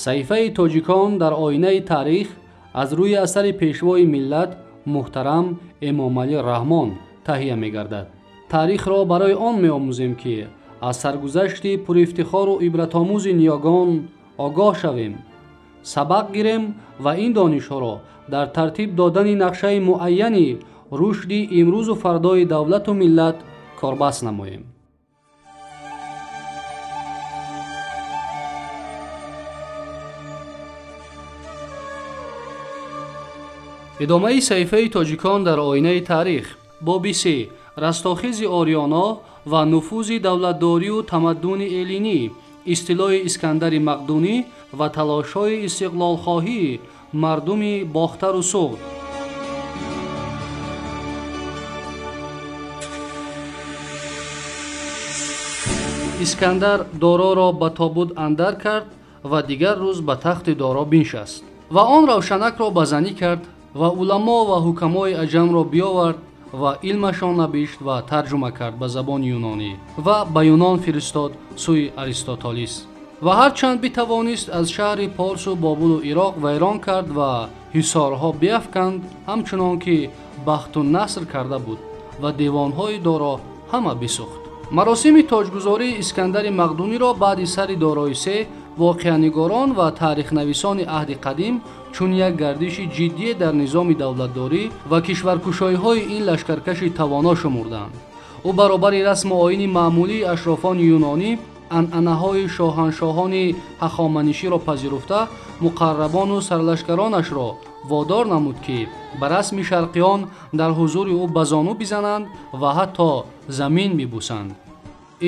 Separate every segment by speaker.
Speaker 1: Саҳифаи тоҷикон дар оинаи таърих аз рӯи асари пешвои миллат муҳтарам Эмомалӣ Раҳмон таҳия мегардад. Таърихро барои он меомӯзем, ки аз саргузашти пурифтихору ибратомӯзи ниёгон огоҳ шавем, сабақ гирем ва ин донишҳоро дар тартиб додани нақшаи муайяни рушди имрӯзу фардои давлату миллат корбаст намоем. Идомаи саҳифаи тоҷикон дар оинаи таърих. Боби се: растохези ориёно ва нуфузи давлатдорию тамаддуни эллинӣ, истилои Искандари Мақдунӣ ва талошҳои истиқлолхоҳии мардуми Бохтару Суғд. Искандар Дороро ба тобут андар кард ва дигар рӯз ба тахти Доро биншаст ва он равшанакро ба занӣ кард ва уламо ва ҳукамои аҷамро биёвард ва илмашон набишт ва тарҷума кард ба забони юнонӣ ва ба Юнон фиристод сӯи Аристотолис. Ва ҳарчанд битавонист аз шаҳри Порсу Бобулу Ироқ вайрон кард ва ҳисорҳо биафканд, ҳамчунон ки Бахту Наср карда буд, ва девонҳои Доро ҳама бисӯхт. Маросими тоҷгузории Искандари Мақдуниро баъди сари Дорои се воқеанигорон ва таърихнависони аҳди қадим чун як гардиши ҷиддие дар низоми давлатдорӣ ва кишваркушоиҳои ин лашкаркаши тавоно шумурданд. Ӯ баробари расму оини маъмулии ашрофони юнонӣ анъанаҳои шоҳаншоҳони ҳахоманиширо пазируфта, муқаррабону сарлашкаронашро водор намуд, ки ба расми шарқиён дар ҳузури ӯ ба зону бизананд ва ҳатто замин бибусанд.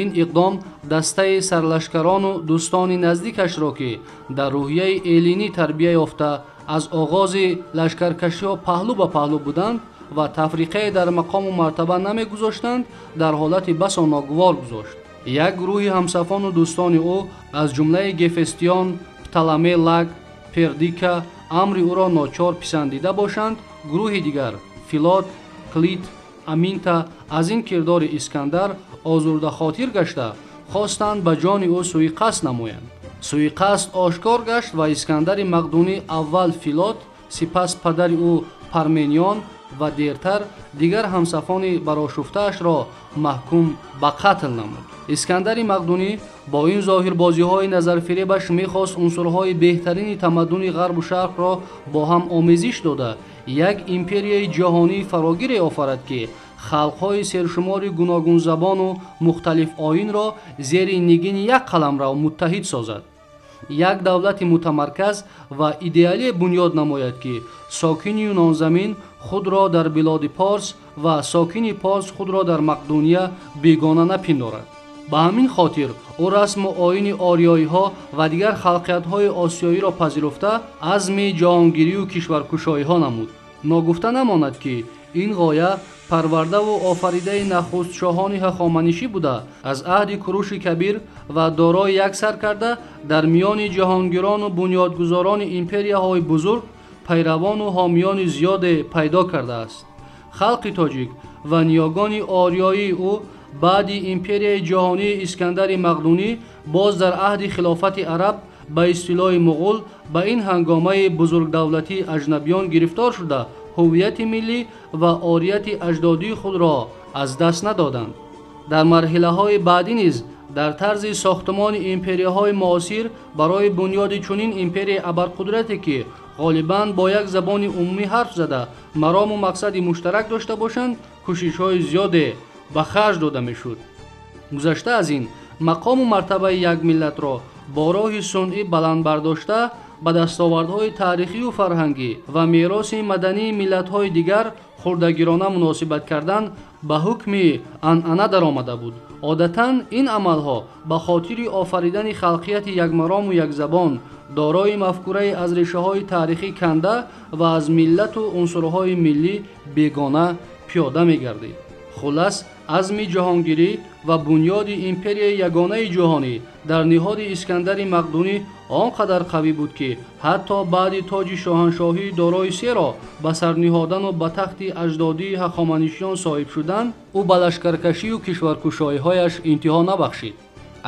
Speaker 1: Ин иқдом дастаи сарлашкарону дӯстони наздикашро, ки дар рӯҳияи эллинӣ тарбия ёфта аз оғози лашкаркашиҳо паҳлӯ ба паҳлӯ буданд ва тафриқае дар мақому мартаба намегузоштанд, дар ҳолати басо ногувор гузошт. Як гурӯҳи ҳамсафону дӯстони ӯ аз ҷумлаи Гефестиён, Пталамей Лаг, Пердика амри ӯро ночор писандида бошанд, гурӯҳи дигар Филот, Клит, Аминта аз ин кирдори Искандар озурдахотир гашта хостанд ба ҷони ӯ суиқасд намоянд. Суиқасд ошкор гашт ва Искандари Мақдунӣ аввал Филот, сипас падари ӯ Парменион ва дертар дигар ҳамсафони барошуфтаашро маҳкум ба қатл намуд. Искандари Мақдунӣ бо ин зоҳирбозиҳои назарфиребаш мехост унсурҳои беҳтарини тамаддуни ғарбу шарқро бо ҳам омезиш дода як империяи ҷаҳонии фарогире офарад, ки халқҳои сершумори гуногунзабону мухталиф оинро зери нигини як қаламрав муттаҳид созад, як давлати мутамарказ ва идеалие бунёд намояд, ки сокини юнонзамин худро дар билоди Порс ва сокини Порс худро дар Мақдуния бегона напиндорад. Ба ҳамин хотир ӯ расму оини ориёиҳо ва дигар халқиятҳои осиёиро пазируфта азми ҷаҳонгирию кишваркушоиҳо намуд. Ногуфта намонад, ки ин ғоя парвардаву офаридаи нахустшоҳони ҳахоманишӣ буда, аз аҳди Куруши Кабир ва Дорои як сар карда дар миёни ҷаҳонгирону бунёдгузорони империяҳои бузург пайравону ҳомиёни зиёде пайдо кардааст. Халқи тоҷик ва ниёгони ориёии ӯ баъди империяи ҷаҳонии Искандари Мақдунӣ боз дар аҳди хилофати араб ба истилои муғул ба ин ҳангомаи бузургдавлатии аҷнабиён гирифтор шуда, ҳуввияти миллӣ ва орияти аҷдодии худро аз даст надоданд. Дар марҳилаҳои баъдӣ низ дар тарзи сохтмони империяҳои муосир барои бунёди чунин империяи абарқудрате, ки ғолибан бо як забони умумӣ ҳарф зада марому мақсади муштарак дошта бошанд, кӯшишҳои зиёде ба харҷ дода мешуд. Гузашта аз ин, мақому мартабаи як миллатро бо роҳи сунъӣ баланд бардошта ба дастовардҳои таърихию фарҳангӣ ва мероси мадании миллатҳои дигар хурдагирона муносибат кардан ба ҳукми анъана даромада буд. Одатан ин амалҳо ба хотири офаридани халқияти якмарому якзабон, дорои мафкураи аз решаҳои таърихӣ канда ва аз миллату унсурҳои миллӣ бегона пиёда мегардид. Хулас, азми ҷаҳонгирӣ ва бунёди империяи ягонаи ҷаҳонӣ дар ниҳоди Искандари Мақдунӣ он қадар қавӣ буд, ки ҳатто баъди тоҷи шоҳаншоҳии Дорои серо ба сарниҳодану ба тахти аҷдодии ҳахоманишиён соҳиб шудан, ӯ ба лашкаркашию кишваркушоиҳояш интиҳо набахшид.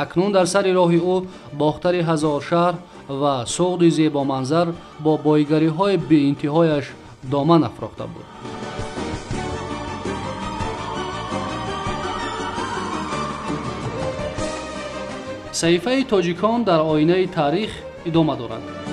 Speaker 1: Акнун дар сари роҳи ӯ Бохтари ҳазоршаҳр ва Суғди зебоманзар бо бойгариҳои беинтиҳояш доман афрохта буд. Саҳифаи тоҷикон дар оинаи таърих идома дорад.